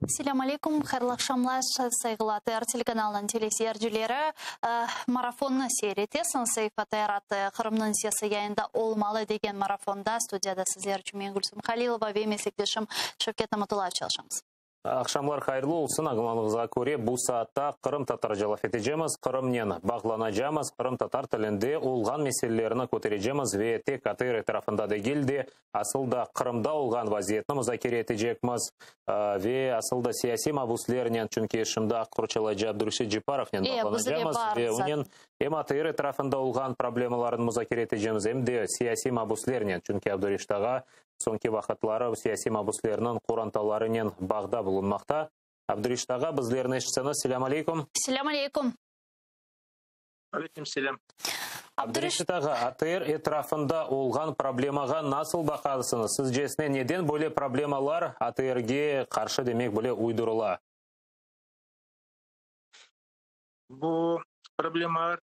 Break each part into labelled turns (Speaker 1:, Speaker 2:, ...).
Speaker 1: Selâm aleyküm, hayırlı aqşamlar, sayğılı ATR telekanalınıñ teleseyircileri. Marafonnı seyir etesiñiz, Saifa ATR AT Qırımnıñ sesi yayında olmalı degen marafonda studiyada sizler içün men Gülsüm Halilova ve meslekdeşim Şevket Namatullayev çalışamız.
Speaker 2: Aqşamlar hayırlı olsun, añlağanıñızğa köre, bu saatta qırımtatarca laf etecemiz, Qırımnen bağlanacamız, qırımtatar tilinde olğan meselelerni köterecemiz ve tek ATR etrafında degil de, asıl da Qırımda olğan vaziyetni muzakere etecekmiz ve asıl da siyasiy mabuslernen, çünki şimdi aq qorçalayıcı Abdureşit Cepparovnen bağlanacamız ve onen em ATR etrafında olğan problemalarnı muzakere etecemiz, em de siyasiy mabuslernen, çünki Abdureşit ağa Soñki vaqıtları siyasiy mabüslerniñ qorantalarınen bağda bulunmaqta. Abdureşit ağa, bizlerni eşitseñiz, selâm aleyküm.
Speaker 1: Selâm aleyküm.
Speaker 3: Aleyküm selâm.
Speaker 2: Abdureşit ağa, ATR etrafında olğan problemağa nasıl baqasıñız? Sizcesine neden böyle problemalar ATRge qarşı demek bile uydurıla?
Speaker 3: Bu problemalar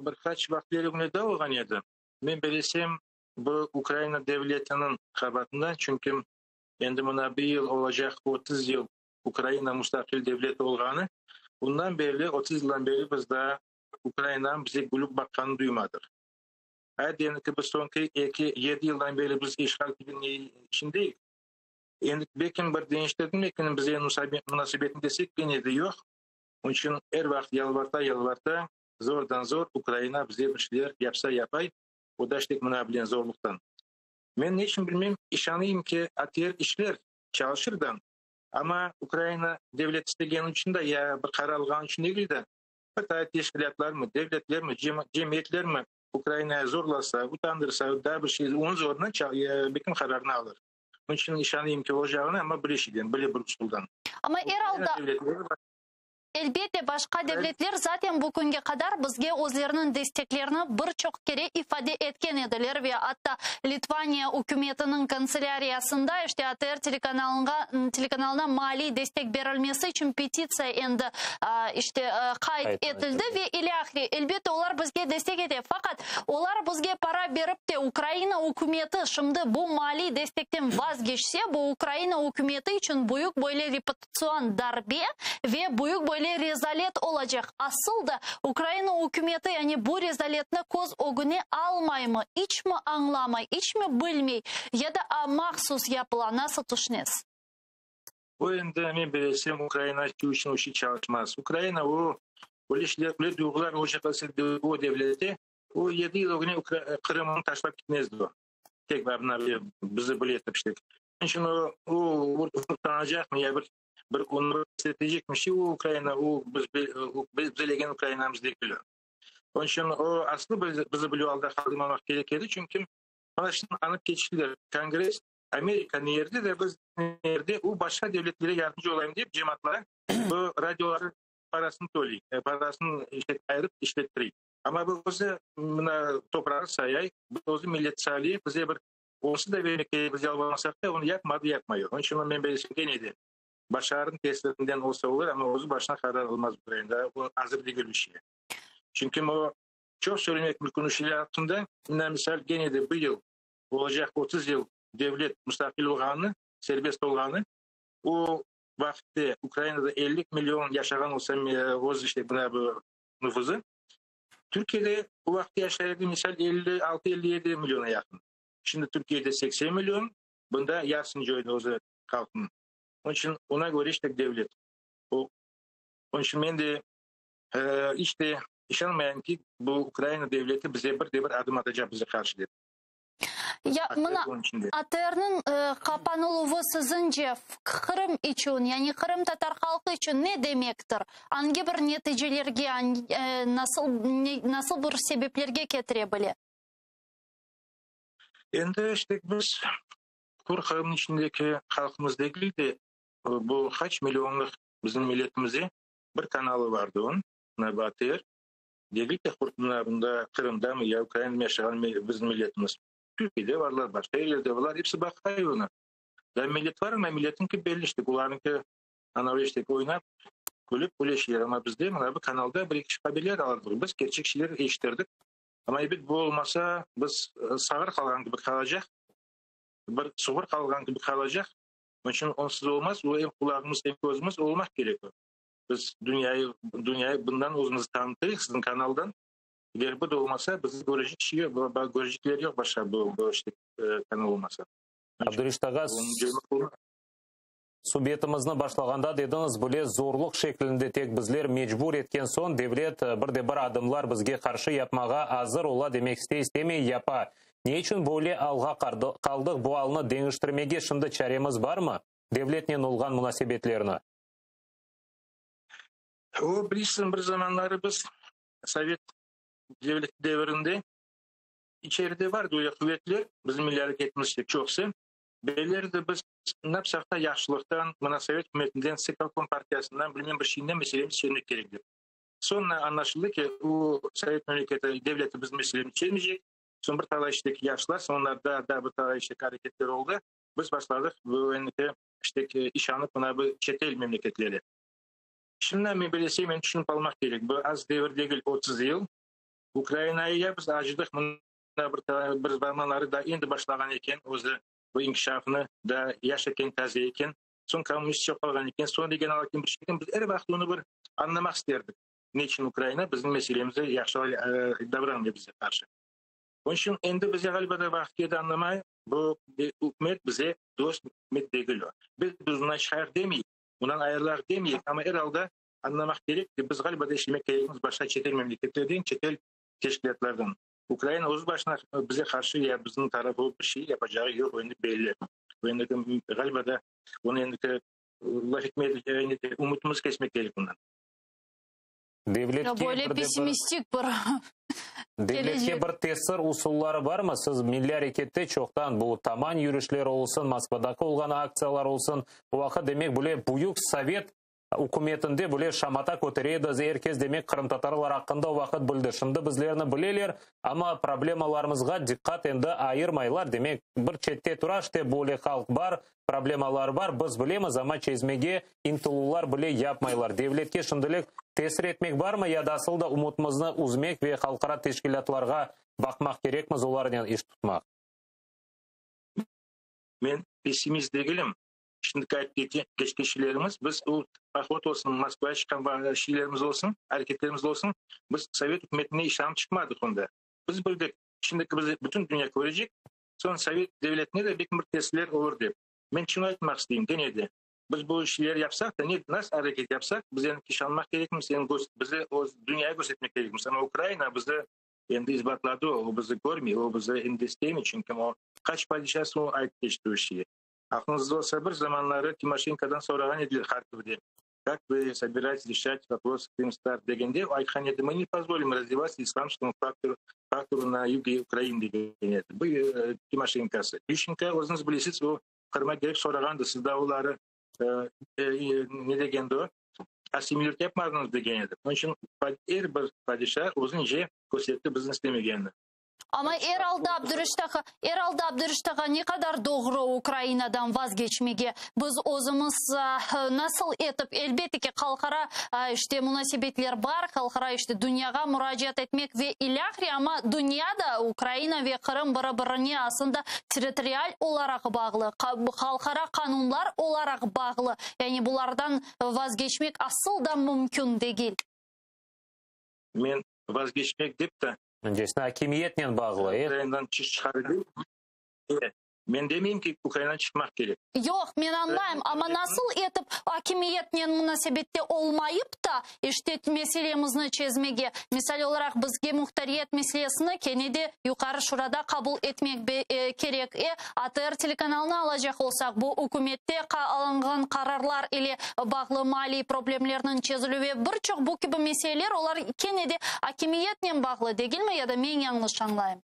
Speaker 3: bir qaç vaqıt ileri de olğan edi. Men bilesem, Bu Ukraina devletiniñ qabaatından, çünki endi mına bir yıl olacaq 30 yıl Ukraina mustaqil devlet olğanı, bundan berli, 30 yıldan beri biz daa Ukrainanıñ bize gülüp baqqanını duymadıq. Ay, demek ki, biz soñki eki, yedi yıldan beri biz işğal içindeyik. Endi belkim bir deñiştirdi eken bize munasebetini desek, kene de yoq. Onıñ içün er vaqıt yalvarta-yalvarta, zordan-zor Ukraina bize bir şeyler yapsa yapay, O da işte mına bilen zorluqtan. Men ne içün bilmem, işanayım ki, ATR işler, çalışır da, amma Ukraina devlet istegeni içün de ya bir qarar alğanı içün degil de, bir tane teşkilâtlarmı, devletlermi, cemiyetlermi Ukrainaya zorlasa, utandırsa, daa bir şey, onıñ zoruna bekim qararnı alır. Onıñ içün işanayım ki, olacağına, amma böyle şeyden, böyle bir usuldan.
Speaker 1: Amma er alda. Elbette, başqa devletler zaten bu künge qadar bizge özleriniñ desteklerini bir çoq kere ifade etken ediler ve atta Litvaniya ükümetiniñ kantselâriyasında işte ATR telekanalına maliy destek berilmesi içün petitsiya endi işte qayd etildi ve ilâhre. Elbette, olar bizge destek ete, faqat olar bizge para berip te Ukraina ükümeti şimdi bu maliy destekten vazgeçse, bu Ukraina ükümeti içün büyük böyle Soñ darbe ve büyük böyle rezalet olacaq. Asıl da Ukraina ükümeti yani bu rezaletni köz ögüne almaymı, iç mi añlamay, iç mi bilmey ya da mahsus yapıla, nasıl tüşünesiz?
Speaker 3: Bu endi men bilesem Ukraina içün o şey çalışmaz. Ukraina o öyle şeyler, öyle duyğular olacaq olsa o devlette o yedi yıl ögüne Qırımnı taşlap ketmezdi o. Tek bizi bile etip işte. İçün o, o utanacaqmı ya bir bir onı stratejik şey o Ukraina, o biz biz bilegen Ukrainamız degil. Onun içün o aslı bizi biliyor alda qaldırmamaq kerek edi, çünki mana şimdi anıp keçtiler. Kongress Amerika nerde de biz nerde o başqa devletlere yardımcı olayım dep cemaatlara bu radioları parasını töley, parasını işte ayırıp işlettirey. Amma bu özü mına toprağı sayay, bu özü millet sayay, bize bir Onsuz da vermek kerek, biz yalvarmasaq da, onı yapmadı, yapmay. Onıñ içün men belesem kene de, Başarnıñ tesirinden olsa olur, amma özü başına qarar almaz bu endi, o azır degil bir şeye. Çünki o, çoq söylemek mümkün şeyler aqqında, mına misal, kene de bu yıl olacaq 30 yıl devlet mustaqil olğanı, serbest olğanı, o vaqıtte Ukrainada 50 million yaşağan olsa, öz işte mına bu nufuzı, Türkiyede o vaqıt yaşay edi, misal, 56-57 milyona yaqın. Şimdi Türkiyede 80 milyon, bunda yarısını coydı özü halqnıñ. Onıñ içün ona köre işte devlet. O, onıñ içün men de iç de işanmayım ki, bu Ukraina devleti bize bir de bir adım atacaq bize qarşı dep.
Speaker 1: Ya mına ATRniñ qapanıluvı siziñce Qırım içün, yani qırımtatar halqı içün ne demektir? Angi bir neticelerge, nasıl nasıl bir sebeplerge ketire bile?
Speaker 3: Endi işte biz qur Qırımnıñ içindeki halqımız degil de, bu qaç millionlıq bizim milletimize bir kanalı vardı onıñ, mına bu ATR. Degil de mına bunda Qırımdamı ya Ukrainada yaşağan bizim milletimiz. Türkiyede varlar, başqa yerlerde varlar, episi baqay onı. Da millet var, amma milletinki belli işte, olarnıñki anavi işte oynap, külip öyle şeyler. Amma bizde mına bu kanalda bir eki haberler alırdıq biz, kerçek şeyler eşitirdik. Amma ebet bu olmasa biz sağır qalğan kibi qalacaq, bir suğur qalğan kibi qalacaq. Onıñ içün onsuz olmaz, o em qulağımız, em közümiz olmaq kerek o. Biz dünyayı, dünyayı bundan özümizni tanıtayıq siziñ kanaldan. Eger bu da olmasa, bizni körecek kişi yoq, körecekler yoq başqa bu, bu işte kanal olmasa.
Speaker 2: Abdureşit ağa, subetimizni başlağanda dediñiz, bile zorluq şeklinde tek bizler mecbur etken soñ devlet bir de bir adımlar bizge qarşı yapmağa azır ola demek istey-istemey yapa. Ne içün böyle alğa qaldıq, bu alnı deñiştirmege şimdi çaremiz barmı, devletnen olğan munasebetlerni?
Speaker 3: O, bilirsiñ, bir zamanları biz sovet devleti devirinde içeride vardı öyle quvetler, bizim milliy areketimizde çoqusı, belerdi biz napsaq da yahşılıqtan, mına sovet ükümetinden, SK Kompartiyasından, bilmem bir şeyinden meselemiz çezmek kerek dep. Soñra añlaşıldı ki, o sovet memleketi, devleti bizim meselemizni çezmeycek. Soñ bir talay işteki yaşlar, soñ onlar daa da bir talay işteki areketler oldı. Biz başladıq bu endiki işteki işanıp mına bu çetel memleketleri. Şimdi men bilesem, men tüşünip almaq kerek, bu az devir degil, 30 yıl. Ukrainayı ya biz acıdıq, mına bir bir zamanları da endi başlağan eken özü bu inkişafını, da yaş eken, taze eken, soñ kommunist çoq qalğan eken, soñ regional eken, bir şey eken, biz er vaqıt onı bir añlamaq isterdik, ne içün Ukraina bizim meselemize yahşı davranmay bize qarşı. Onıñ içün endi bize ğaliba da vaqıt keldi añlamay, bu ükümet bize dost ükümet degil o. Biz bundan çıqayıq demeyik. Bundan ayırılaq demeyik, amma er alda añlamaq kerek ki, biz ğaliba da işlemek kerekmiz başqa çetel memleketlerden, çetel teşkilâtlardan. Ukraina öz başına bize qarşı ya bizim taraf olıp bir şey yapacağı yoq, endi belli. Endi ğaliba da onı endi laf etmeye ümütimiz kesmek kerek bundan.
Speaker 2: Devletke
Speaker 1: Böyle
Speaker 2: bir de bir
Speaker 1: pessimistik bir
Speaker 2: Devletke
Speaker 1: kelecek.
Speaker 2: bir tesir usulları barmı? Siz milliy arekette çoqtan bu Taman yürüşleri olsun, Moskvadaki olğan aktsiyalar olsun, o vaqıt demek bile büyük sovet ükümetinde bile şamata kötere edi, er kes demek qırımtatarlar aqqında o vaqıt bildi. Şimdi bizlerni bileler, amma problemalarımızğa diqqat endi ayırmaylar, demek bir çette tura, işte böyle halq bar, Problemalar bar, biz bilemiz, amma çezmege ıntıluvlar bile yapmaylar. Devletke şimdilik tesir etmek barmı ya da asıl da ümütimizni üzmek ve halqara teşkilâtlarğa baqmaq kerekmiz, olarnen iş tutmaq?
Speaker 3: Men pessimist degilim. Şimdiki aytıp keçken şeylerimiz, biz o pohod olsun, Moskvağa çıqqan şeylerimiz olsun, areketlerimiz olsun, biz sovet ükümetine işanıp çıqmadıq onda. Biz bildik, şimdiki bizi bütün dünya körecek, Soñ sovet devletine de bek bir tesirler olur dep. Men şunı aytmaq isteyim, kene de, biz bu işler yapsaq da, ne, nasıl areket yapsaq, biz endi işanmaq kerekmiz, endi bizi öz dünyaya körsetmek kerekmiz. Amma Ukraina bizi endi isbatladı, o bizi körmey, o bizi endi istemey, çünki o qaç padişası o aytıp keçti o şeyi. Aqlıñızda olsa, bir zamanları Timoşenkodan sorağan ediler Harkovde, Kak vı sobirayetes reşat vopros Krımstar degende, o aytqan edi, mı ne pozvolim razvivatsya islamskomu faktoru, faktoru na yuge Ukrain degen edi. Bu Timoşenkası. Yuşçenko, özüñiz bilesiz, o Qırımğa kelip sorağandı, siz da oları ne degendi o, assimilirut yapmadıñız degen edi. Onıñ içün er bir padişa özünce körsetti bizni istemegenini.
Speaker 1: Amma er alda Abdureşit ağa, er alda Abdureşit ağa ne qadar doğru Ukrainadan vazgeçmege? Biz özümiz nasıl etip, elbette ki, halqara işte munasebetler bar, halqara işte dünyağa muracaat etmek ve ilâhre, amma dünya da Ukraina ve Qırım biri-birine aslında territorial olaraq bağlı, halqara qanunlar olaraq bağlı, yani bulardan vazgeçmek asıl da mümkün degil.
Speaker 3: Men vazgeçmek dep de
Speaker 2: Öncesine akimiyetnen bağlı, e?
Speaker 3: Ukrainadan çıqarı değil. Men demeyim ki, Ukrainadan çıqmaq kerek.
Speaker 1: Yoq, men añlayım, amma nasıl etip akimiyetnen munasebette olmayıp ta, işte, meselemizni çezmege? Misal olaraq, bizge muhtariyet meselesini kene de Yuqarı Şurada qabul etmek kerek. E, ATR telekanalını alacaq olsaq, bu ükümette alınğan qararlar ile bağlı maliy problemlerniñ çezilüvi, bir çoq bu kibi meseleler, olar kene de akimiyetnen bağlı, degilmi, ya da men yañlış añlayım?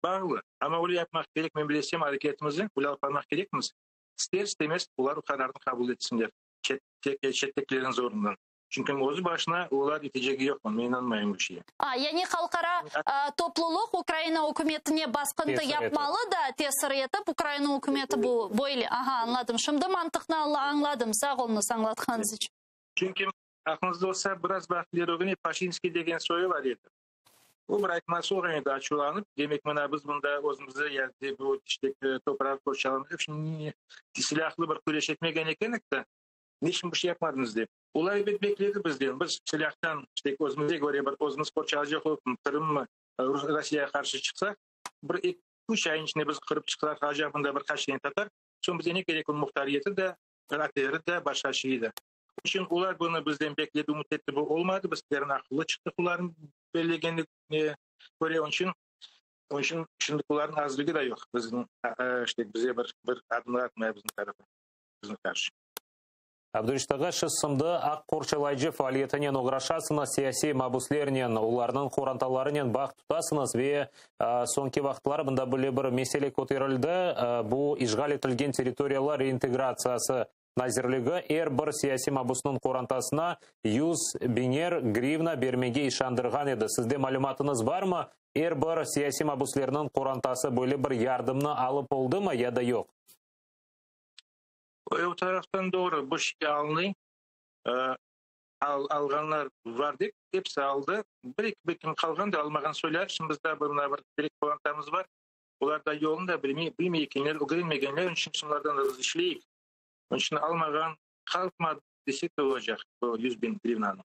Speaker 3: Bağlı. Amma öyle yapmaq kerek, men bilesem, areketimizni öyle alıp barmaq kerekmiz, ister-istemez olar o qararnı qabul etsinler, çettekilerniñ zorundan. Çünki özü başına olar itecegi yoq, men inanmayım bu şeye.
Speaker 1: A, yani halqara toplulıq Ukraina ükümetine basqıntı yapmalı da, tesir etip, Ukraina ükümeti bu böyle. Aha, añladım. Şimdi mantıqnı añladım. Sağ oluñız añlatqanıñız içün.
Speaker 3: Çünki, aqlıñızda olsa, biraz vaqıt ileri ögüne Paşinskiy degen soyu bar edi. O bir aytması olğan edi açuvlanıp, demek mına biz mında özümizi ya bu işte topraq qorçalamız dep, silâhlı bir küreş etmegen ekenik de, ne içün bir şey yapmadıñız dep. Olar ebet bekledi bizden, biz silâhtan işte özümizge köre bir özümiz qorçalaycaq olıp Qırımmı Rossiyağa qarşı çıqsaq, bir eki üç ayın içinde biz qırıp çıqaracaq mında bir qaç dane tatar, soñ bize ne kerek o muhtariyeti de, ATR de, başqa şeyi de. İçün olar bunı bizden bekledi, ümüt etti, bu olmadı, biz derin aqıllı çıqtıq olarnıñ bellegenine köre, onıñ içün, onıñ içün şimdi olarnıñ azligi da yoq, bizim, işte, bize bir, bir adımlar atmaya bizim tarafa, bizim qarşı.
Speaker 2: Abdureşit ağa, siz şimdi aq qorçalayıcı faaliyetinen oğraşasıñız, siyasiy mabüslernen, olarnıñ qorantalarınen bağ tutasıñız ve soñki vaqıtları mında böyle bir mesele köterildi, bu işğal etilgen territoriyalar reintegratsiyası Nazirligi er bir siyasiy mabusnıñ qorantasına 100 biñer grivna bermege işandırğan edi. Sizde malümatıñız barmı? Er bir siyasiy mabuslerniñ qorantası böyle bir yardımnı alıp oldımı ya da yoq?
Speaker 3: O taraftan doğru bu şey alındı. Al, alğanlar var dep, hepsi aldı. Bir eki bir kim qalğan da almağan söyler. Şimdi bizde bir, bir, bir eki qorantamız var. Olar da yolunu da bilmey, bilmey ekenler, ögrenmegenler içün şunlardan da biz işleyik. Onun için almağan qalmadı desek de olacaq bu 100 bin grivnanı.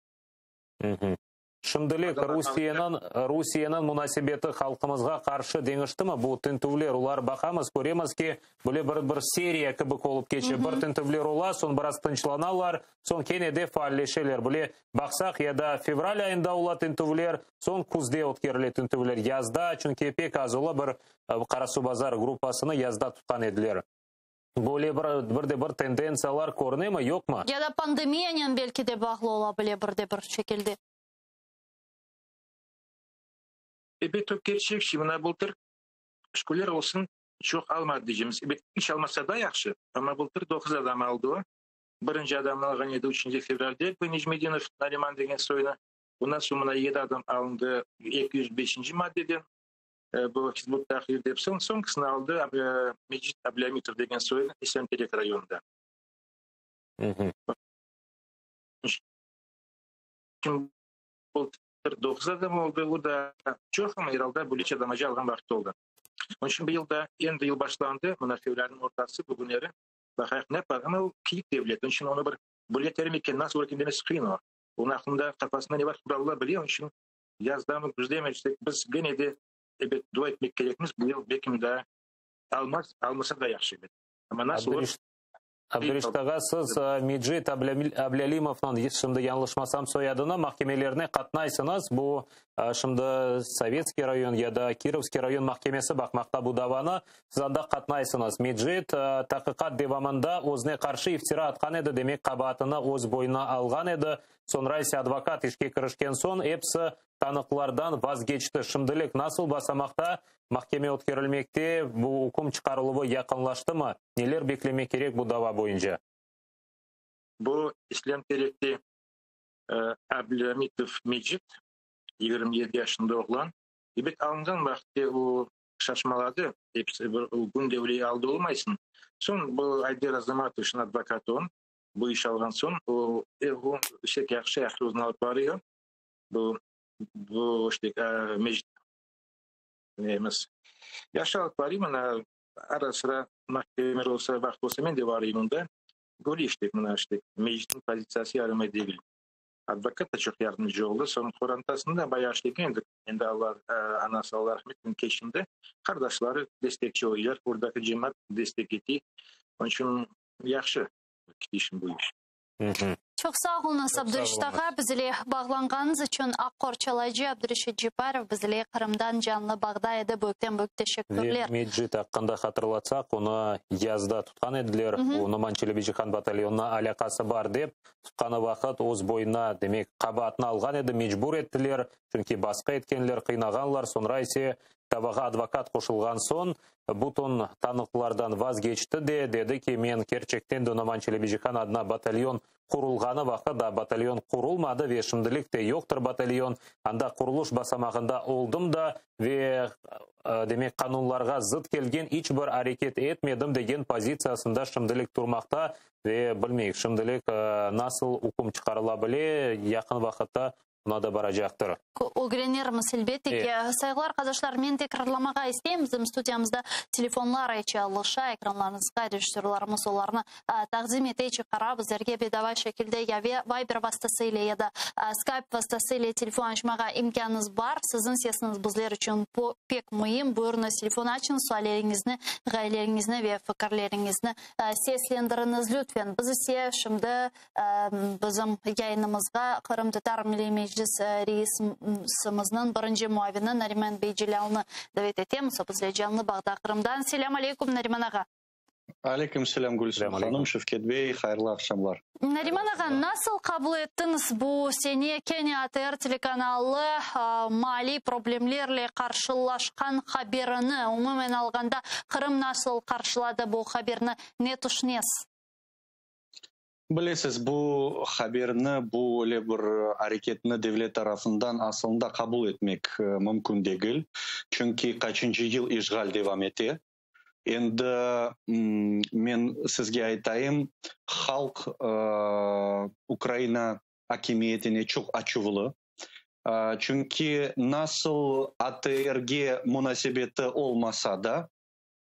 Speaker 2: Şimdilik Rusiyeniñ Rusiyeniñ munasebeti halqımızğa qarşı deñiştimi? Bu tintüvler, olar baqamız, köremiz ki, böyle bir bir seriya kibi olıp keçe. Bir tintüvler ola, soñ biraz tınçlanalar, soñ kene de faalleşeler. Böyle baqsaq, ya da fevral ayında ola tintüvler, soñ küzde ötkerile tintüvler, yazda, çünki pek az ola, bir Qarasuvbazar gruppasını yazda tutqan ediler. Böyle bir bir de bir tendentsiyalar körünemi, yoqmı?
Speaker 1: Ya da pandemiyanen belki de bağlı ola bile bir de bir şekilde.
Speaker 3: Ebet, o kerçek. Şimdi mına bıltır şükürler olsun çoq almadı diycemiz. Ebet, iç almasa da yahşı, amma bıltır 9 adam aldı o. Birinci adamnı alğan edi 3 fevralde, bu Necmedinov Nariman degen soyunı. Bundan soñ mına 7 adam alındı 205 maddeden. Bu Hizb ut-Tahrir dep. Soñ soñkisini aldı Mecit Ablâmitov degen soyunı İslâm-Terek rayonında. Şimdi bıltır 9 adam oldı, o da çoq, amma herhalde böyle adamaca alğan vaqıt oldı. Onun için bu yılda endi yıl başlandı, mına fevralniñ ortası bugünleri. Baqayıq ne yapar, amma o kiyik devlet, onun için onı bir böyle terim eken, nasıl olur eken demesi qıyın o. Onıñ aqlında, qafasında ne var, Alla bile, onun için yazdamı, küzdemi, işte biz gene de ebet dua etmek kerekmiz, bu yıl belki daa almaz, almasa da yahşı ebet. Amma nasıl olur?
Speaker 2: Abdureşit ağa, siz Mecit Ablâlimovnıñ, şimdi yañlışmasam soyadını, mahkemelerine qatnaysıñız. Bu şimdi Sovetskiy rayon ya da Kirovskiy rayon mahkemesi baqmaqta bu davanı. Siz anda qatnaysıñız. Mecit taqiqat devamında özüne qarşı iftira atqan edi, demek qabaatını öz boynuna alğan edi. Soñra ise advokat işke kirişken soñ episi tanıqlardan vazgeçti. Şimdilik nasıl basamaqta mahkeme ötkerilmekte, bu üküm çıqarıluvı yaqınlaştımı? Neler beklemek kerek bu dava boyunca?
Speaker 3: Bu İslâm-Terekte Ablâmitov Mecit, 27 yaşında oğlan. Ebet, alınğan vaqıtte o şaşmaladı, episi bir kün de öyle aldı olmaysın. Soñ bu Ayder Azamatovnıñ advokatı on, bu iş alğan soñ, o, o işte yahşı yahşı özüni alıp barıyor. Bu, bu işte Mecit neyimiz. Yahşı alıp barıyor, mına ara sıra mahkemeler olsa, vaqıt olsa men de barayım onda. Böyle işte, mına işte Mecitniñ pozitsiyası yaramay degil. Advokat da çoq yardımcı oldı. Soñ qorantasında bayağı işlegen edik. Endi Allah, anası Allah rahmet etsin, keçindi. Qardaşları destekçi oluyorlar. Buradaki cemaat destek ete. Onıñ içün yahşı ketişim bu iş.
Speaker 1: Çoq sağ oluñız, Abdureşit ağa, bizle bağlanğanıñız içün. Aq qorçalayıcı Abdureşit Cepparov bizle Qırımdan canlı bağda edi. Büyükten büyük teşekkürler.
Speaker 2: Ve Mecit aqqında hatırlatsaq, onı yazda tutqan ediler. Bu Noman Çelebicihan batalyonına alâqası bar dep, tutqanı vaqıt öz boyuna, demek, qabaatını alğan edi, mecbur ettiler, çünki basqı etkenler, qıynağanlar, soñra ise davağa advokat qoşulğan soñ, bütün tanıqlardan vazgeçti de, dedi ki, men kerçekten de Noman Çelebicihan adına batalyon qurulğanı vaqıt da batalyon qurulmadı ve şimdilik de yoqtır batalyon, anda quruluş basamağında oldım da ve, demek, qanunlarğa zıt kelgen iç bir areket etmedim degen pozitsiyasında şimdilik turmaqta ve bilmeyik, şimdilik nasıl üküm çıqarıla bile, yaqın vaqıtta. Buna da baracaqtır.
Speaker 1: Ögrenermiz, elbette ki. Sayğılı arqadaşlar, men tekrarlamağa isteyim, bizim studiyamızda telefonlar çalışa, ekranlarıñızğa rejissörlarımız olarnı taqdim ete, çıqara, bizlerge bedava şekilde ya Viber vastası ile ya da Skype vastası ile telefon açmağa imkânıñız bar. Siziñ sesiñiz bizler içün pek müim. Buyurıñız, telefon açıñız, sualleriñizni, ğayeleriñizni ve fikirleriñizni seslendiriñiz, lütfen. Biz ise şimdi Bizim yayınımızğa Qırımtatar Milliy Meclis reisimizniñ birinci muavini Nariman bey Celâlnı davet etemiz. O bizle canlı bağda Qırımdan. Selâm aleyküm, Nariman ağa.
Speaker 4: Aleyküm selâm, Gülsüm hanım, Şevket bey, hayırlı aqşamlar.
Speaker 1: Nariman ağa, nasıl qabul ettiñiz bu sene kene ATR telekanalı maliy problemlerle qarşılaşqan haberini? Umumen alğanda, Qırım nasıl qarşıladı bu haberni, ne tüşünesiz?
Speaker 4: Bilesiz, bu haberni, bu öyle bir areketni devlet tarafından asılında qabul etmek mümkün degil. Çünki qaçıncı yıl işğal devam ete. Endi men sizge aytayım, halq Ukraina akimiyetine çoq açuvlı. Çünki nasıl ATRge munasebeti olmasa da,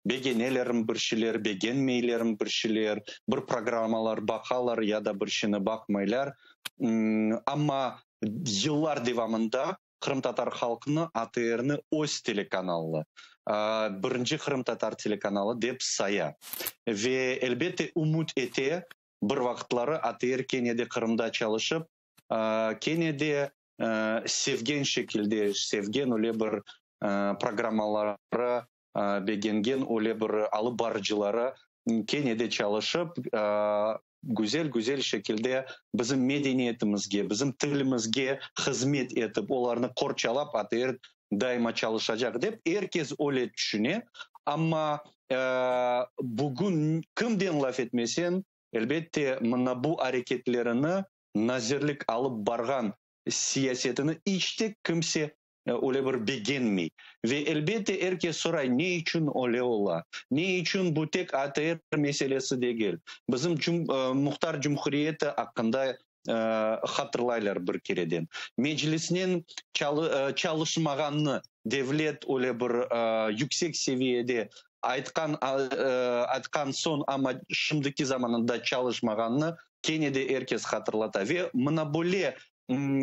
Speaker 4: Begenelermi bir şeyler, begenmeylermi bir şeyler, bir programmalar baqalar ya da bir şeyni baqmaylar. Amma yıllar devamında qırımtatar halqını ATRni öz telekanalı, birinci qırımtatar telekanalı dep saya. Ve, elbette, ümüt ete, bir vaqıtları ATR kene de Qırımda çalışıp, kene de sevgen şekilde, sevgen öyle bir programmaları begengen öyle bir alıp barıcıları kene de çalışıp, güzel-güzel şekilde bizim medeniyetimizge, bizim tilimizge hızmet etip, olarnı qorçalap ATR daima çalışacaq dep er kes öyle tüşüne. Amma bugün kimden laf etmesen, elbette, mına bu areketlerini nazirlik alıp barğan siyasetini iç te kimse öyle bir begenmey. Ve elbette er kes soray, ne içün öyle ola? Ne içün bu tek ATR meselesi degil? Bizim Muhtar Cumhuriyeti aqqında hatırlaylar bir kereden. Meclisnen çalışmağannı devlet öyle bir yüksek seviyede aytqan aytqan soñ, amma şimdiki zamanında çalışmağannı kene de er kes hatırlata. Ve mına böyle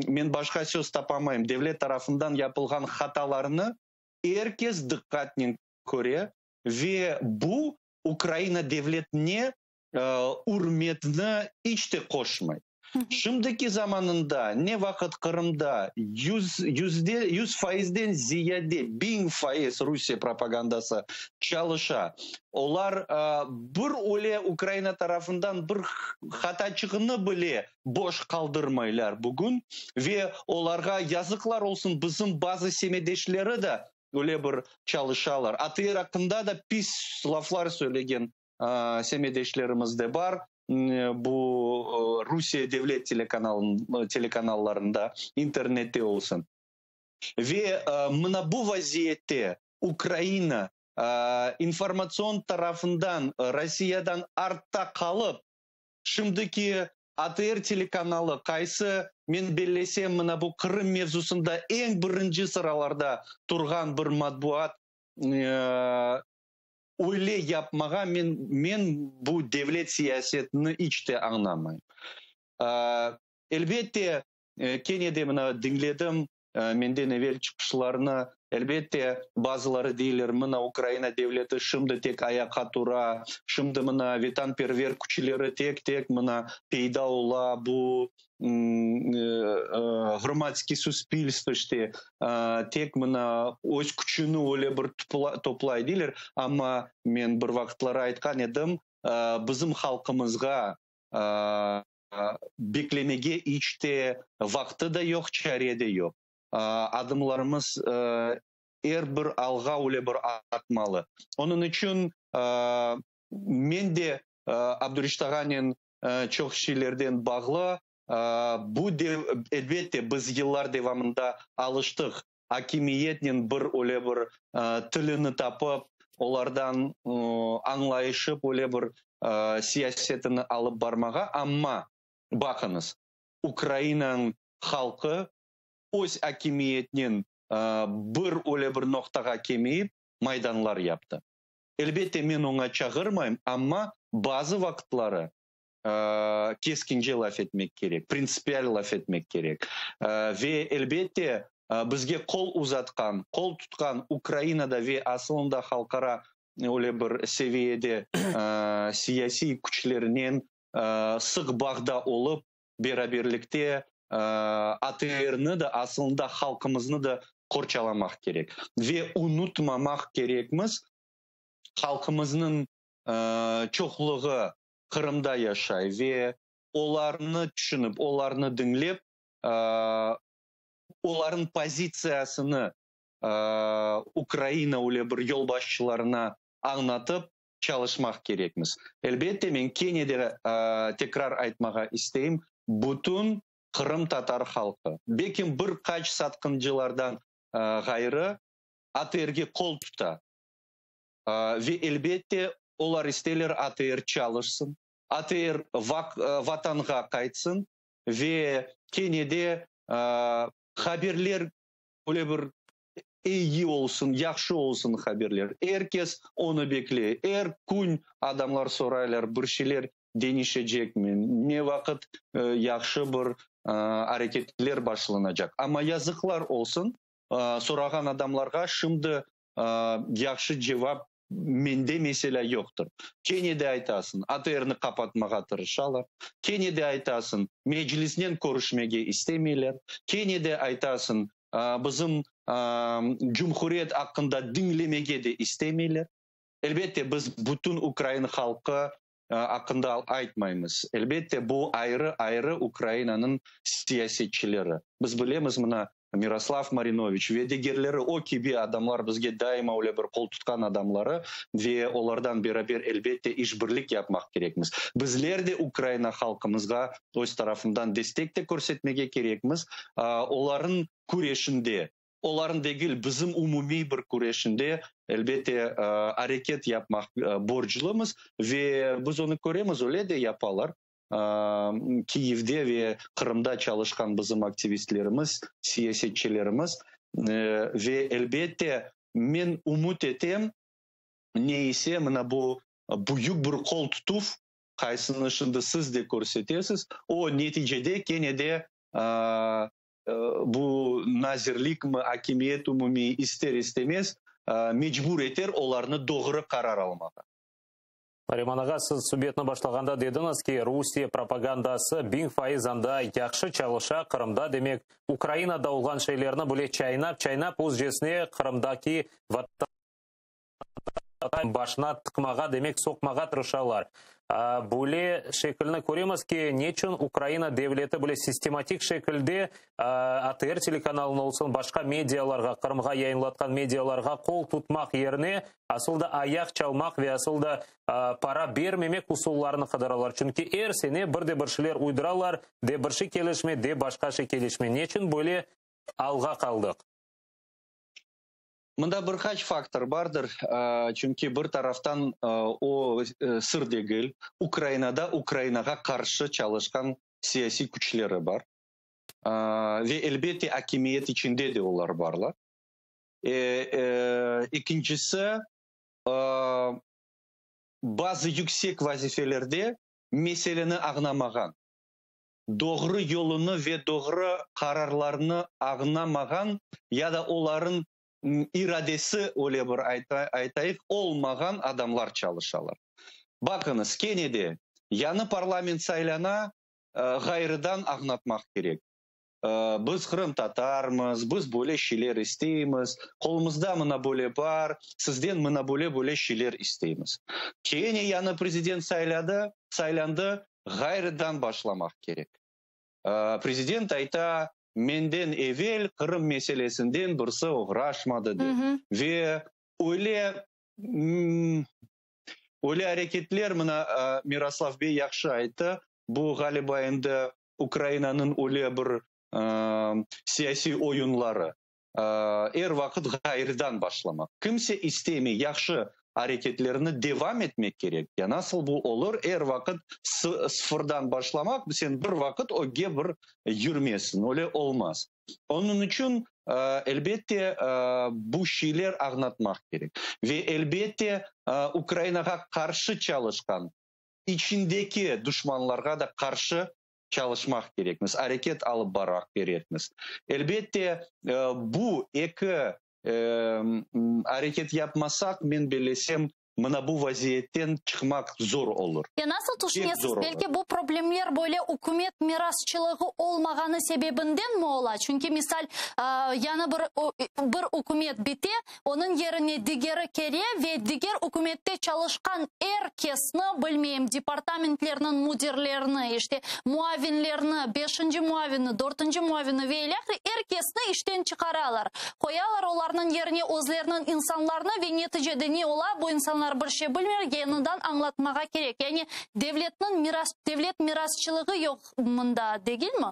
Speaker 4: men başqa söz tapamayım, devlet tarafından yapılğan hatalarnı er kes diqqatnen köre ve bu Ukraina devletine ürmetni iç te qoşmay. Şimdiki zamanında ne vaqıt Qırımda yüz, yüzde, 100 faizden ziyade, 1000% Rusiye propagandası çalışa, olar bir öyle Ukraina tarafından bir hataçığını bile boş qaldırmaylar bugün ve olarğa yazıqlar olsun, bizim bazı semetdeşleri de öyle bir çalışalar. ATR aqqında da pis laflar söylegen semetdeşlerimiz de bar bu Rusiye devlet telekanallarında, internette olsun. Ve mına bu vaziyette Ukraina informatsion tarafından Rossiyadan artta qalıp, şimdiki ATR telekanalı, qaysı men bellesem mına bu Qırım mevzusında eñ birinci sıralarda turğan bir matbuat, öyle yapmağa men bu devlet siyasetini iç te añlamayım. Elbette, kene de mına diñledim menden evel çıqışlarnı, elbette, bazıları deyler, mına Ukraina devleti şimdi tek ayaqqa tura, şimdi mına vetanperver küçleri tek-tek mına peyda ola, bu ğromadskiy suspilstvo işte tek mına öz küçüni öyle bir toplay deyler, amma men bir vaqıtları aytqan edim, bizim halqımızğa beklemege iç te vaqtı da yoq, çare de yoq. Adımlarımız er bir alğa öyle bir atmalı. Onıñ içün men de Abdureşit ağanen çoq şeylerden bağlı. Bu elbette biz yıllar devamında alıştıq akimiyetnen bir öyle bir tilini tapıp, olardan añlayışıp öyle bir siyasetini alıp barmağa, amma baqıñız, Ukrainanıñ halqı. öz akimiyetnen bir öyle bir noqtağa kelmeyip, maydanlar yaptı. Elbette, men oña çağırmayım, amma bazı vaqıtları keskince laf etmek kerek, printsipial laf etmek kerek. Ve, elbette, bizge qol uzatqan, qol tutqan Ukrainada ve asılında halqara öyle bir seviyede siyasiy küçlerinen sıq bağda olıp, beraberlikte ATRni da, asılında halqımıznı da qorçalamaq kerek. Ve unutmamaq kerekmiz, halqımıznıñ çoqluğı Qırımda yaşay ve olarnı tüşünip, olarnı diñlep, olarnıñ pozitsiyasını Ukraina öyle bir yolbaşçılarına añlatıp çalışmaq kerekmiz. Elbette, men kene de tekrar aytmağa isteyim, bütün qırımtatar halqı, belkim bir qaç satqıncılardan ğayrı, ATRge qol tuta. Ve, elbette, olar isteyler ATR çalışsın, ATR vatanğa qaytsın ve kene de haberler öyle bir eyi olsun, yahşı olsun haberler. Er kes onı bekley. Er kün adamlar soraylar, bir şeyler deñişecekmi, ne vaqıt yahşı bir areketler başlanacaq. Amma yazıqlar olsun, sorağan adamlarğa şimdi yahşı cevap mende, meselâ, yoqtır. Kene de aytasıñ, ATRni qapatmağa tırışalar. Kene de aytasıñ, Meclisnen körüşmege istemeyler. Kene de aytasıñ, bizim cumhuriyet aqqında diñlemege de istemeyler. Elbette, biz bütün ukrain halqı aqqında aytmaymız. Elbette, bu ayrı-ayrı Ukrainanıñ siyasetçileri. Biz bilemiz, mına, Miroslav Marinoviç ve digerleri, o kibi adamlar bizge daima öyle bir qol tutqan adamları ve olardan beraber, elbette, işbirlik yapmaq kerekmiz. Bizler de Ukraina halqımızğa öz tarafından destek de körsetmege kerekmiz, olarnıñ küreşinde, olarnıñ degil, bizim umumiy bir küreşinde, elbette, areket yapmaq borclumız ve biz onı köremiz, öyle de yapalar. Kiyevde ve Qırımda çalışqan bizim aktivistlerimiz, siyasetçilerimiz ve, elbette, men ümüt etem, ne ise mına bu büyük bir qol tutuv, qaysını şimdi siz de körsetesiz, o neticede kene de bu nazirlikmi, akimiyet umumiy ister-istemez mecbur eter olarnı doğru qarar almağa.
Speaker 2: Nariman ağa, siz subetni başlağanda dediñiz ki, Rusiye propagandası 1000% anda yahşı çalışa, Qırımda, demek, Ukrainada olğan şeylerni bile çaynap-çaynap özcesine Qırımdaki başına tıqmağa, demek, soqmağa tırışalar. Böyle şekilni köremiz ki, neçün Ukraina devleti böyle sistematik şekilde ATR telekanalına olsun, başqa medialarğa, Qırımğa yayınlatqan medialarğa qol tutmaq yerine, asıl da ayaq çalmaq ve asıl da para bermemek usullarını qıdıralar. Çünki er sene bir de bir şeyler uyduralar, de bir şey kelişmey, de başqa şey kelişmey. Neçün böyle alğa qaldıq?
Speaker 4: Mında bir qaç faktor bardır, çünki bir taraftan o sır degil, Ukrainada Ukrainağa qarşı çalışqan siyasiy küçleri bar ve elbette akimiyet içinde de olar barlar. Ekincisi, bazı yüksek vazifelerde meseleni añlamağan, doğru yolunı ve doğru qararlarnı añlamağan ya da olarnıñ iradesi, öyle bir aytayıq, olmağan adamlar çalışalar. Baqıñız, kene de yañı parlament saylana, ğayrıdan añlatmaq kerek. Biz qırımtatarmız, biz böyle şeyler isteymiz, qolumızda mına böyle bar, sizden mına böyle-böyle şeyler isteymiz. Kene yañı prezident sayladı, saylandı, ğayrıdan başlamaq kerek. Prezident ayta, menden evel Qırım meselesinden birisi oğraşmadı dep. Ve öyle öyle areketler, mına Miroslav bey yahşı ayttı, bu, ğaliba, endi Ukrainanıñ öyle bir siyasiy oyunları, er vaqıt ğayrıdan başlamaq. Kimse istemey, yahşı. Areketlerini devam etmek kerek. Ya nasıl bu olur? Er vaqıt sıfırdan başlamaq, sen bir vaqıt ögge bir yürmezsiñ, öyle olmaz. Onıñ içün, elbette, bu şeyler añlatmaq kerek. Ve, elbette, Ukrainağa qarşı çalışqan içindeki duşmanlarğa da qarşı çalışmaq kerekmiz, areket alıp barmaq kerekmiz. Elbette, bu eki areket yapmasaq, men bellesem, mına bu vaziyetten çıqmaq zor olur.
Speaker 1: Ya nasıl tüşünesiz, belki bu problemler böyle ükümet mirasçılığı olmağanı sebebinden mi ola? Çünki, misal, yañı bir bir ükümet bite, onıñ yerine digeri kele ve diger ükümette çalışqan er kesni, bilmeyim, departamentlerniñ müdirlerini, işte, muavinlerni, beşinci muavinni, dörtünci muavinni ve ilâhre er kesni işten çıqaralar. Qoyalar olarnıñ yerine özleriniñ insanlarını ve neticede ne ola, bu insanlar bir şey bilmeyler, yañıdan añlatmağa kerek. Yani devletniñ miras, devlet mirasçılığı yoq mında, degilmi?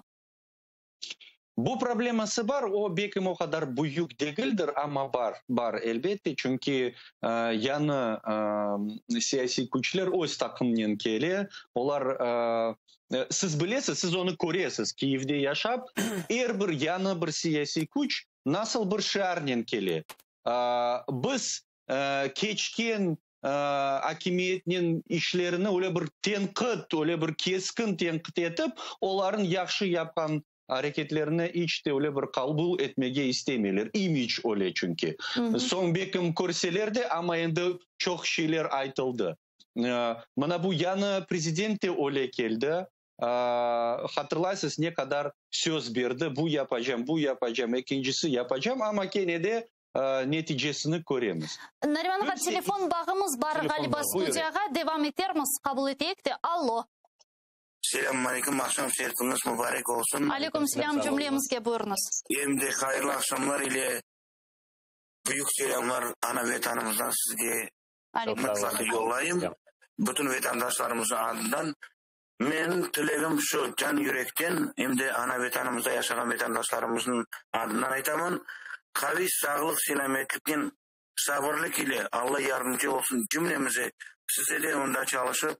Speaker 4: Bu probleması bar, o belkim o qadar büyük degildir, amma bar, bar, elbette, çünki yañı siyasiy küçler öz taqımnen kele, olar, siz bilesiz, siz onı köresiz, Kiyevde yaşap, er bir yañı bir siyasiy küç nasıl bir şiarnen kele. Biz keçken akimiyetniñ işlerini öyle bir tenqit, öyle bir keskin tenqit etip, olarnıñ yahşı yapqan areketlerini iç te öyle bir qabul etmege istemeyler. İmic öyle çünki. Soñ belkim körseler de, amma endi çoq şeyler aytıldı. Mına bu yañı prezident de öyle keldi. Hatırlaysız, ne qadar söz berdi, bu yapacam, bu yapacam, ekincisi yapacam, amma kene de neticesini köremiz.
Speaker 1: Nariman ağa, telefon bağımız bar ğaliba studiyağa, devam etermiz, qabul eteyik de. Allo.
Speaker 5: Selâmün aleyküm, aqşam şerifiñiz mubarek olsun.
Speaker 1: Aleyküm selâm, cümlemizge, buyurıñız.
Speaker 5: Em de hayırlı aqşamlar ile büyük selâmlar ana Vetanımızdan sizge mıtlaq yollayım. Bütün vetandaşlarımıznıñ adından. Menim tilegim şu, can yürekten, em de ana Vetanımızda yaşağan vetandaşlarımıznıñ adından aytaman, qaviy sağlıq, selâmetliknen, sabırlıq ile Alla yardımcı olsun cümlemize, size de onda çalışıp,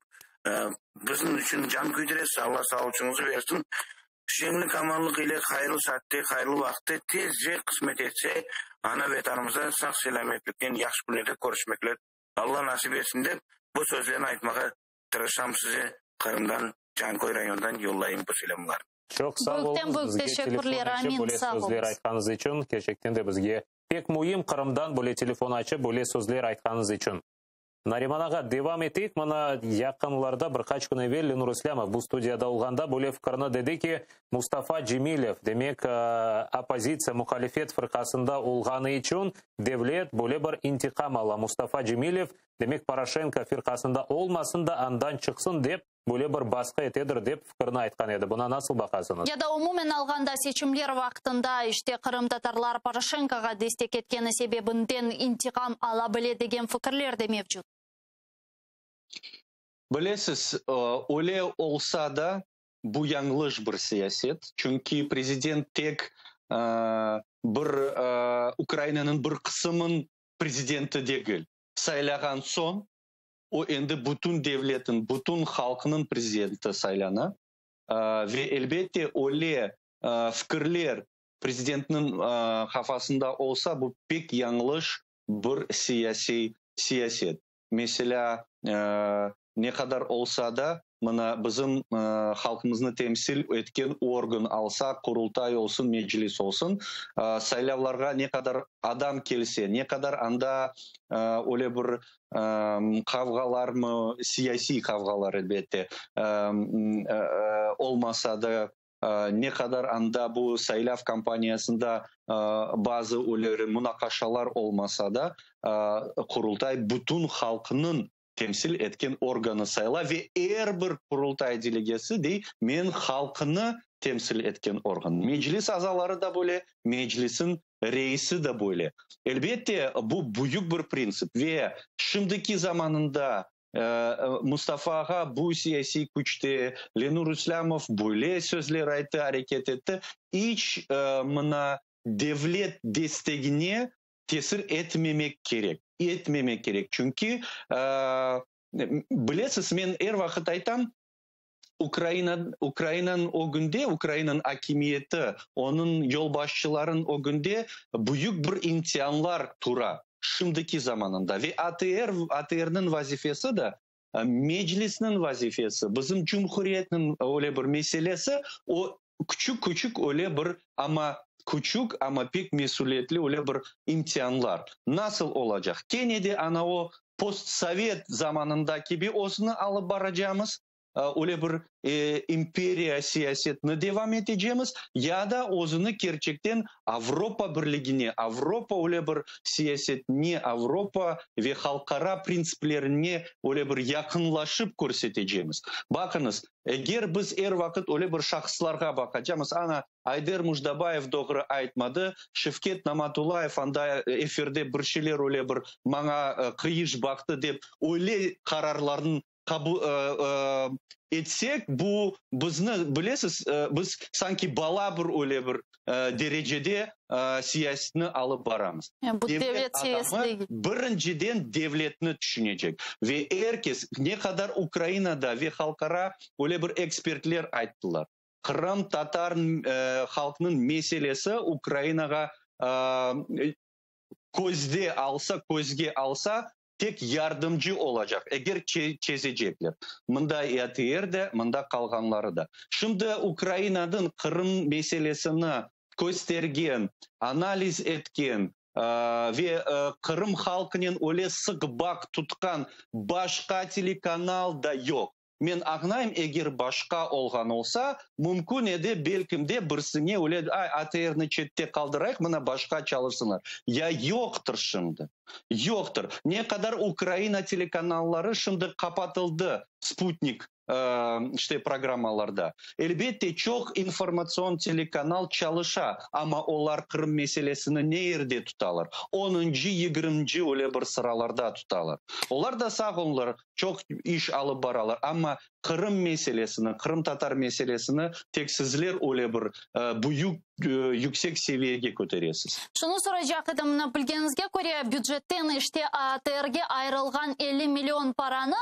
Speaker 5: bizim içün can küydüresiz, Alla sağlıçıñızı bersin, şeñlik-amanlıq ile hayırlı saatte, hayırlı vaqıtte, tezce, qısmet etse, ana Vetanımızda sağ-selâmetliknen yahşı künlerde körüşmekler Alla nasip etsin dep, bu sözlerni aytmağa Tırışam size Qırımdan, Canköy rayonından yollayım bu selâmlarnı.
Speaker 2: Çoq sağ oluñız, bizge telefon açıp böyle sözler aytqanıñız içün, kerçekten de bizge pek müim Qırımdan böyle telefon açıp böyle sözler aytqanıñız içün. Nariman ağa, devam eteyik, mına yaqınlarda bir qaç kün evel Lenur İslâmov bu studiyada olğanda böyle fikirni dedi ki, Mustafa Cemilev, demek, oppozitsiya, muhalifet fırqasında olğanı içün devlet böyle bir intiqam ala, Mustafa Cemilev Demek, Poroşenko firqasında olmasın da, andan çıqsın dep, böyle bir basqı etedir, dep fikirini aytqan edi. Buna nasıl baqasıñız?
Speaker 1: Ya da umumen alğanda seçimler vaqtında, işte, qırımtatarlar Poroşenkoğa destek etkeni sebebinden intiqam ala bile degen fikirler de mevcut.
Speaker 4: Bilesiz, öyle olsa da, bu yañlış bir siyaset, çünki prezident tek bir Ukrainanıñ bir qısımın prezidenti degil. Saylağan soñ, o endi bütün devletniñ, bütün halqnıñ prezidenti saylana. Ve, elbette, öyle fikirler prezidentniñ qafasında olsa, bu pek yañlış bir siyasiy siyaset. Meselâ, ne qadar olsa da, mına bizim halqımıznı temsil etken organ alsaq, Qurultay olsun, Meclis olsun, saylavlarğa ne qadar adam kelse, ne qadar anda öyle bir qavğalarmı, siyasiy qavğalar, elbette, olmasa da, ne qadar anda bu saylav kampaniyasında bazı öyle munaqaşalar olmasa da, Qurultay bütün halqnıñ temsil etken organı sayıla ve er bir Qurultay delegesi dey, men halqnı temsil etken organ. Meclis azaları da böyle, Meclisniñ reisi de böyle. Elbette, bu büyük bir printsip ve şimdiki zamanında Mustafa ağa bu siyasiy küçte, Lenur İslâmov böyle sözler ayttı, areket etti, iç mına devlet destegine tesir etmemek kerek. Etmemek kerek. Çünki, bilesiz, men er vaqıt aytam, Ukraina, Ukrainanıñ ögünde, Ukrainanıñ akimiyeti, onıñ yolbaşçılarınıñ ögünde büyük bir imtianlar tura şimdiki zamanında. Ve ATR, ATRniñ vazifesi de, Meclisniñ vazifesi, bizim cumhuriyetniñ öyle bir meselesi, o küçük-küçük öyle bir, amma küçük, amma pek mesüliyetli öyle bir imtianlar. Nasıl olacaq? Kene de ana o postsovet zamanında kibi özüni alıp baracamız, öyle bir imperiya siyasetini devam etecemiz ya da özüni kerçekten Avropa Birligine, Avropa öyle bir siyasetine, Avropa ve halqara printsiplerine öyle bir yaqınlaşıp körsetecemiz. Baqıñız, eger biz er vaqıt öyle bir şahıslarğa baqacamız, ana, Ayder Mujdabayev doğru aytmadı, Şevket Namatullayev anda efirde bir şeyler öyle bir maña qıyış baqtı dep öyle qararlarnıñ qabul etsek, bu bizni, bilesiz, biz sanki bala bir öyle bir derecede siyasetni alıp baramız.
Speaker 1: Bu devlet siyaseti degil.
Speaker 4: Birinciden devletni tüşünecek. Ve er kes, ne qadar Ukrainada ve halqara öyle bir ekspertler ayttılar, qırımtatar halqnıñ meselesi Ukrainağa közde alsa, közge alsa, tek yardımcı olacaq, eger çezecekler. Mında ATR de, mında qalğanları da. Şimdi Ukrainanıñ Qırım meselesini köstergen, analiz etken ve Qırım halqınen öyle sıq bağ tutqan başqa telekanal da yoq. Men añlayım, eger başqa olğan olsa, mümkün edi, belkim de, birsine öyle, ay, ATRni çette qaldırayıq, mına başqa çalışsınlar. Ya yoqtır şimdi. Yoqtır. Ne qadar Ukraina telekanalları şimdi qapatıldı, sputnik, işte, programmalarda. Elbette, çoq informatsion telekanal çalışa, amma olar Qırım meselesini ne yerde tutalar? Onuncı, yigirminci öyle bir sıralarda tutalar. Olar da sağ olunlar, Çoq iş alıp baralar, amma Qırım meselesini, qırımtatar meselesini tek sizler öyle bir büyük, yüksek seviyege köteresiz.
Speaker 1: Şunı soracaq edim, mına bilgeniñizge köre, bücetten işte ATRge ayırılğan 50 million paranı,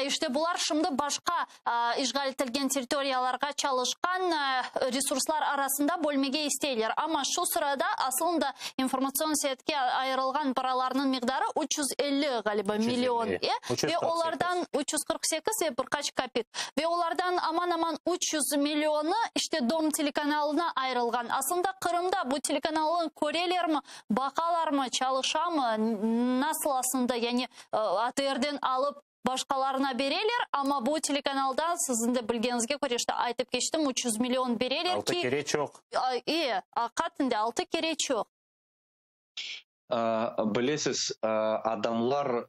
Speaker 1: işte bular şimdi başqa işğal etilgen territoriyalarğa çalışqan resurslar arasında bölmege isteyler. Amma şu sırada aslında informatsion siyasetke ayırılğan paralarnıñ miqdarı 350, ğaliba, million, e, ve olardan 348 ve bir qaç kapik. Ve olardan aman-aman 300 millionı işte Dom telekanalına ayırılğan. Aslında Qırımda bu telekanalnı körelermi, baqalarmı, çalışamı, nasıl aslında, yani ATRden alıp başqalarına bereler, amma bu telekanaldan, siziñ de bilgeniñizge köre, işte aytıp keçtim, 300 million bereler ki...
Speaker 2: Altı kere çoq.
Speaker 1: E, aqiqaten de altı kere çoq.
Speaker 4: Bilesiz, adamlar,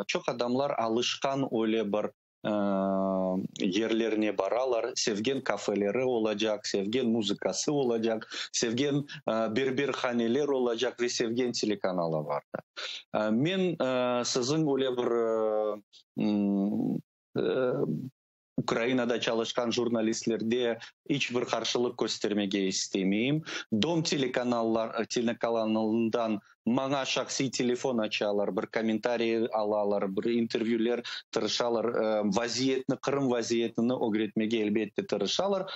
Speaker 4: çoq adamlar alışqan öyle bir yerlerine baralar, sevgen kafeleri olacaq, sevgen muzıkası olacaq, sevgen berberhaneler olacaq ve sevgen telekanalı vardır. Men siziñ öyle bir Ukrainada çalışqan jurnalistlerde iç bir qarşılıq köstermege istemeyim. Dom telekanallar telekanalından maña şahsiy telefon açalar, bir kommentariy alalar, bir intervyüler tırışalar, vaziyetni, Qırım vaziyetini ögretmege elbette tırışalar.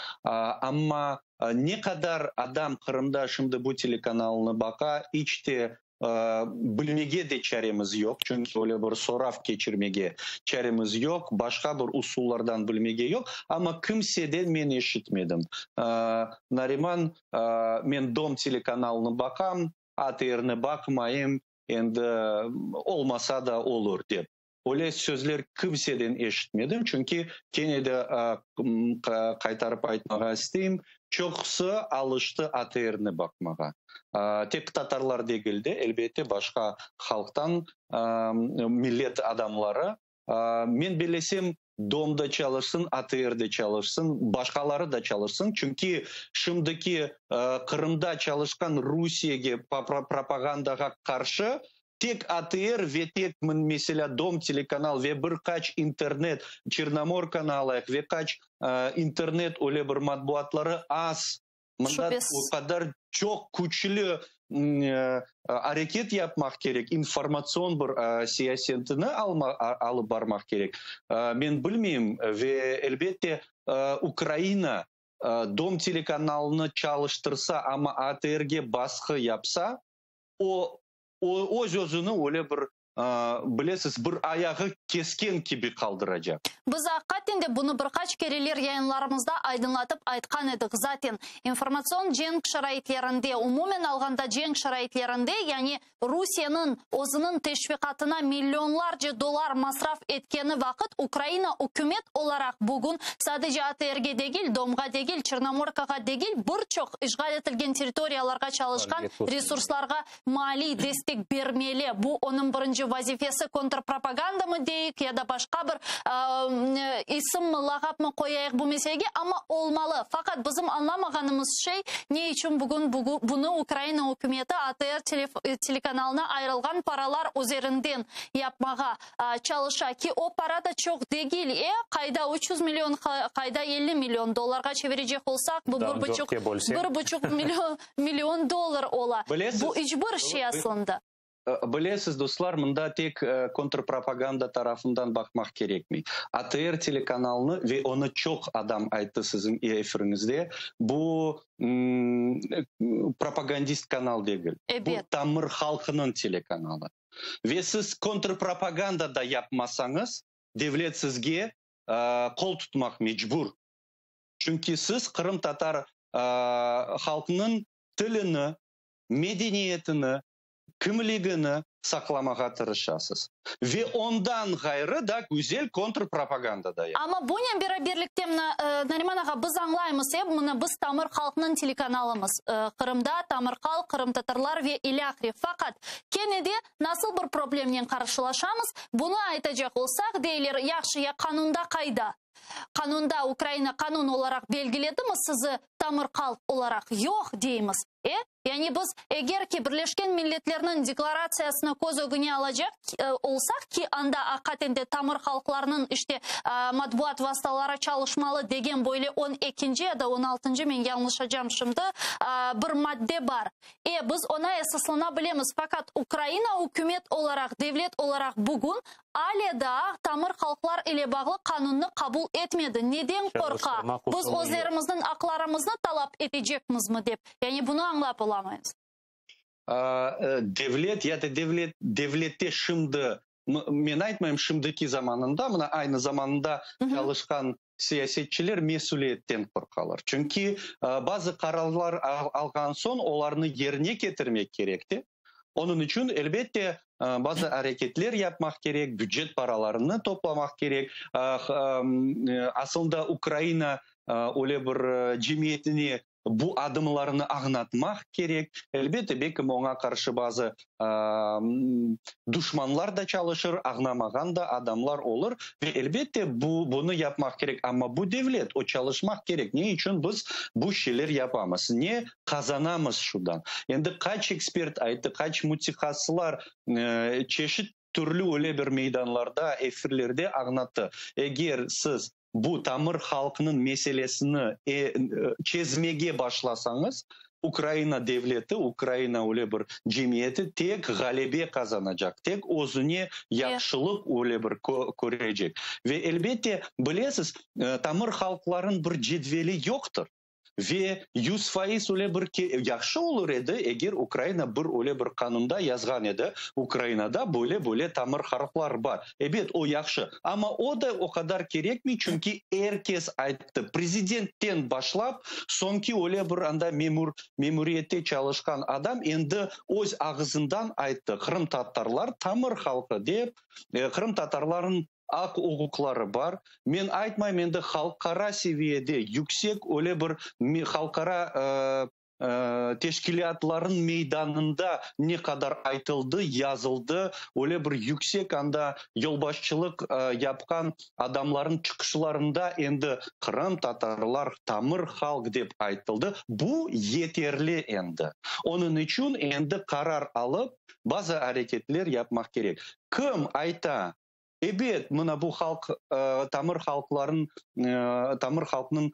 Speaker 4: Amma ne qadar adam Qırımda şimdi bu telekanalnı baqa, iç te Bilmege de çaremiz yoq, çünki öyle bir sorav keçirmege çaremiz yoq, başqa bir usullardan bilmege yoq, amma kimseden men eşitmedim. Nariman, men Dom telekanalını baqam, ATRni baqmayım, endi olmasa da olur dep. Öyle sözler kimseden eşitmedim, çünki kene de qaytarıp aytmağa isteyim, çoqusı alıştı ATRni baqmağa. Tek tatarlar degil de, elbette, başqa halqtan millet adamları. Men bellesem, Dom da çalışsın, ATR de çalışsın, başqaları da çalışsın, çünki şimdiki Qırımda çalışqan Rusiyege propagandağa qarşı Tek ATR ve tek, meselâ, Dom telekanal ve bir qaç internet, Çernomorkanı alayıq, ve qaç internet öyle bir matbuatları az. Mında o qadar çoq küçlü. areket yapmaq kerek, informatsion bir siyasetini alıp barmaq kerek, men bilmeyim. Ve, elbette, Ukraina Dom telekanalını çalıştırsa, amma ATRge basqı yapsa, o, öz-özüni öyle bir, bilesiz, bir ayağı kesken kibi qaldıracaq.
Speaker 1: Biz aqiqaten de bunı bir qaç kereler yayınlarımızda aydınlatıp aytqan edik. Zaten, informatsion cenk şaraitlerinde, umumen alğanda cenk şaraitlerinde, yani Rusiyeniñ özüniñ teşviqatına millionlarca dollar masraf etkeni vaqıt Ukraina ükümet olaraq bugün sadece ATRge degil, Domğa degil, Çernomorkağa degil, bir çoq işğal etilgen territoriyalarğa çalışqan resurslarğa maliy destek bermeli. Bu onıñ birinci vazifesi, kontrpropagandamı deyik ya da başqa bir isimmi, lağapmı qoyayıq bu meselege, amma olmalı. Faqat bizim añlamağanımız şey, ne içün bugün bunı Ukraina ükümeti ATR telekanalına ayırılğan paralar üzerinden yapmağa çalışa ki, o para da çoq degil, e, qayda 300 million, qayda 50 million dollarğa çevirecek olsaq, bu bir buçuq, bir buçuq million dollar ola. Bu iç bir şey aslında.
Speaker 4: Bilesiz, dostlar, mında tek kontrpropaganda tarafından baqmaq kerekmey. ATR telekanalını, ve onı çoq adam ayttı siziñ efiriñizde, bu propagandist kanal degil. Bu tamır halqınıñ telekanalı. Ve siz kontrpropaganda da yapmasañız, devlet sizge qol tutmaq mecbur. Çünki siz qırımtatar halqınıñ tilini, medeniyetini, kimligini saqlamağa tırışasız. Ve ondan ğayrı da güzel kontrpropaganda da yapasız.
Speaker 1: Amma bunen beraberlikte, mına, Nariman ağa, biz añlaymız, e, mına biz tamır halqnıñ telekanalımız, Qırımda tamır halq, qırımtatarlar ve ilâhre. Faqat, kene de nasıl bir problemnen qarşılaşamız, bunı aytacaq olsaq, deyler, yahşı, ya qanunda qayda? Qanunda Ukraina qanun olaraq belgiledimi sizi tamır halq olaraq? Yoq, deymiz. E? Yani biz, eger ki Birleşken Milletlerniñ Deklaratsiyasını köz ögüne alacaq olsaq, ki anda aqiqaten de tamır halqlarnıñ işte matbuat vastaları çalışmalı degen böyle on ekinci ya da on altıncı, men yañlışacam şimdi, bir madde bar. E, biz oña esaslana bilemiz, faqat Ukraina ükümet olaraq, devlet olaraq bugün Ale daa tamır halqlar ile bağlı qanunnı qabul etmedi. Neden qorqa? Biz özlerimizniñ aqlarımıznı talap etecekmizmi dep? Yani bunı añlap olamaymız.
Speaker 4: Devlet ya da devlet, devlette şimdi, men aytmayım şimdiki zamanında, mına aynı zamanında çalışqan siyasetçiler mesüliyetten qorqalar. Çünki bazı qararlar alğan soñ olarnı yerine ketirmek kerek de. Onıñ içün, elbette, bazı areketler yapmaq kerek, bücet paralarını toplamaq kerek. Asılında Ukraina öyle bir cemiyetine bu adımlarnı añlatmaq kerek. Elbette, belki oña qarşı bazı duşmanlar da çalışır, añlamağan da adamlar olur. Ve, elbette, bu, bunı yapmaq kerek. Amma bu devlet, o çalışmaq kerek. Ne içün biz bu şeyler yapamız? Ne qazanamız şudan? Endi qaç ekspert ayttı, qaç mütehassıslar çeşit türlü öyle bir meydanlarda, efirlerde añlattı. Eger siz bu tamır halqnıñ meselesini çezmege başlasañız, Ukraina devleti, Ukraina öyle bir cemiyeti tek ğalebe qazanacaq, tek özüne yahşılıq öyle bir körecek. Ve elbette, bilesiz, tamır halqlarıñ bir cedveli yoqtır. Ve 100% öyle bir yahşı olur edi, eger Ukraina bir öyle bir qanunda yazğan edi, Ukrainada böyle-böyle tamır halqlar bar. Ebet, o yahşı. Amma o da o qadar kerekmey, çünki er kes ayttı, prezidentten başlap, soñki öyle bir anda memur, memuriyette çalışqan adam endi öz ağızından ayttı, qırımtatarlar tamır halqı dep, qırımtatarlarnıñ aq-uquqları bar. Men aytmayım, endi halqara seviyede yüksek öyle bir halqara teşkilâtlarnıñ meydanında ne qadar aytıldı, yazıldı, öyle bir yüksek anda yolbaşçılıq yapqan adamlarnıñ çıqışlarında endi qırımtatarlar tamır halq dep aytıldı. Bu yeterli endi. Onıñ içün endi qarar alıp, bazı areketler yapmaq kerek. Kim ayta? Ebet, mına bu halq, tamır halqların, tamır halqnıñ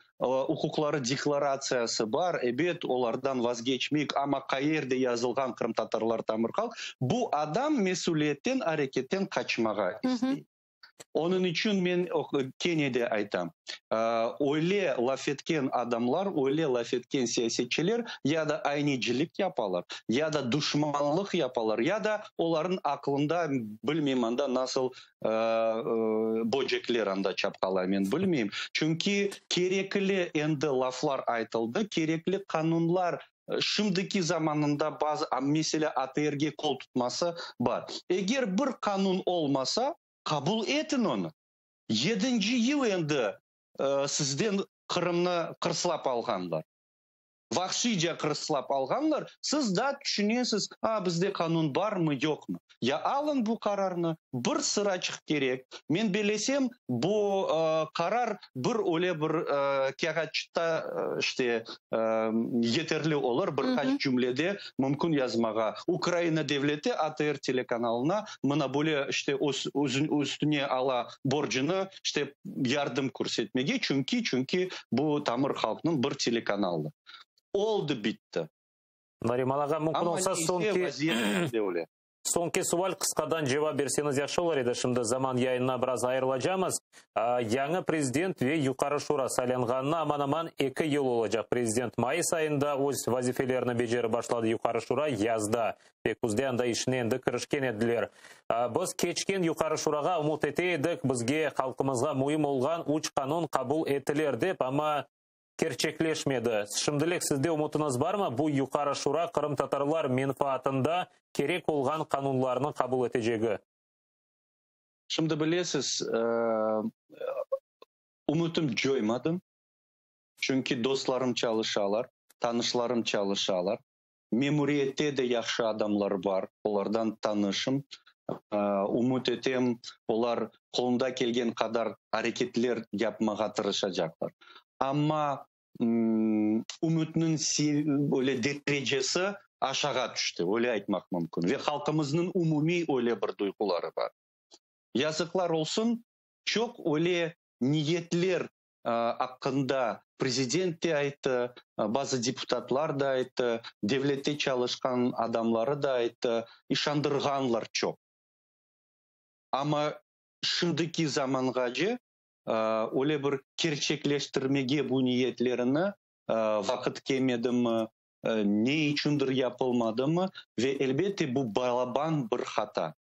Speaker 4: uquqları deklaratsiyası bar, ebet, olardan vazgeçmeyik, amma qayerde yazılğan qırımtatarlar tamır halq, bu adam mesüliyetten, areketten qaçmağa istey. Onıñ içün men kene de aytam, öyle laf etken adamlar, öyle laf etken siyasetçiler ya da aynecilik yapalar, ya da duşmanlıq yapalar, ya da olarnıñ aqlında, bilmeyim anda nasıl böcekler anda çapqalay, men bilmeyim. Çünki kerekli endi laflar aytıldı, kerekli qanunlar şimdiki zamanında bazı, meselâ, ATR-ge qol tutması bar. Eger bir qanun olmasa, qabul etiñ onı. Yedinci yıl endi sizden Qırımnı qırslap alğanlar. Vahşiyca qırslap alğanlar, siz daa tüşünesiz, a, bizde qanun barmı, yoqmı? Ya alıñ bu qararnı, bir sıraçıq kerek. Men belesem, bu qarar bir öyle bir kâğıtçıqta işte yeterli olur, bir qaç cümlede mümkün yazmağa. Ukraina devleti ATR telekanalına mına böyle işte üstüne ala borcunı, işte yardım körsetmege, çünki, çünki bu tamır halqnıñ bir telekanalı. Oldı, bitti.
Speaker 2: Nariman ağa, mümkün
Speaker 4: Amma
Speaker 2: olsa,
Speaker 4: neyse,
Speaker 2: soñki
Speaker 4: vaziyet öyle.
Speaker 2: Soñki sual, qısqadan cevap berseñiz yahşı olur edi. Şimdi zaman yayınına biraz ayırılacamız. Yañı prezident ve Yuqarı Şura saylanğanına aman-aman eki yıl olacaq. Prezident mayıs ayında öz vazifelerini becerip başladı, Yuqarı Şura yazda ve küzde anda işine endi kirişken ediler. Biz keçken Yuqarı Şurağa ümüt ete edik, bizge, halqımızğa müim olğan üç qanun qabul etiler dep, amma kerçekleşmedi. Şimdilik sizde ümütiñiz barmı, bu Yuqarı Şura qırımtatarlar menfaatında kerek olğan qanunlarnı qabul etecegi?
Speaker 4: Şimdi bilesiz, ümütim coymadım, çünki dostlarım çalışalar, tanışlarım çalışalar, memuriyette de yahşı adamlar bar, olardan tanışım. Ümüt etem, olar qolunda kelgen qadar areketler yapmağa tırışacaqlar. Amma ümütniñ öyle derecesi aşağa tüşti, öyle aytmaq mümkün. Ve halqımıznıñ umumiy öyle bir duyğuları bar. Yazıqlar olsun, çoq öyle niyetler aqqında prezident de ayttı, bazı deputatlar da ayttı, devlette çalışqan adamları da ayttı, işandırğanlar çoq. Amma şimdiki zamanğace öyle bir kerçekleştirmege bu niyetlerini vaqıt kelmedimi, ne içündir yapılmadımı ve elbette bu balaban bir hata.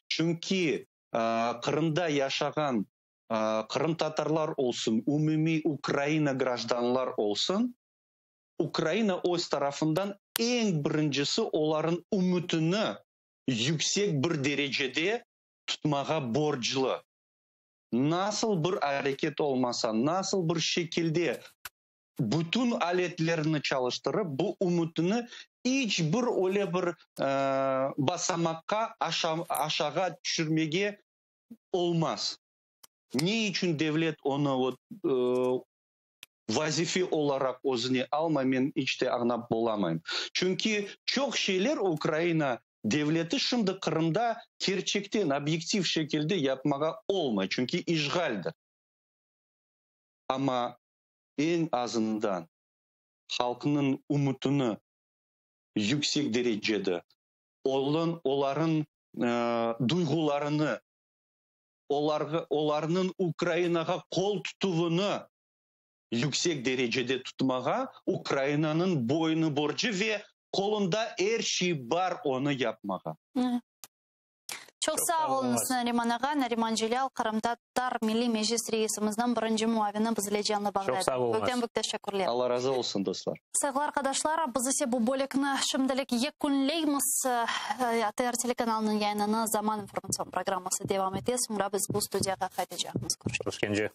Speaker 4: Çünki Qırımda yaşağan qırımtatarlar olsun, umumiy Ukraina grajdanlar olsun, Ukraina öz tarafından eñ birincisi olarıñ ümütini yüksek bir derecede tutmağa borclu. Nasıl bir areket olmasa, nasıl bir şekilde bütün aletlerini çalıştırıp, bu ümütini iç bir öyle bir basamaqqa aşağa tüşürmege olmaz. Ne içün devlet onı vazife olaraq özüne almay, men iç te añlap olamayım. Çünki çoq şeyler Ukraina devleti şimdi Qırımda kerçekten obyektiv şekilde yapmağa olmay, çünki işğaldir. Amma eñ azından halqnıñ ümütini yüksek derecede, olarıñ duyğularını, olarnıñ Ukrainağa qol tutuvını yüksek derecede tutmağa Ukrainanıñ boynu-borcu ve qolunda er şey bar onı yapmağa.
Speaker 1: Çoq sağ oluñız, Nariman ağa. Nariman Celâl, Qırımtatar Milliy Meclis reisimizniñ birinci muavini biz ile canlı bağda edi. Büyükten büyük teşekkürler.
Speaker 4: Alla razı olsun, dostlar.
Speaker 1: Sayğılı arqadaşlar, biz ise bu bölükni şimdilik yekünleymiz. ATR telekanalınıñ yayınını Zaman informatsion programması devam ete. Soñra biz bu studiyağa qaytacaqmız.
Speaker 2: Körüşkence.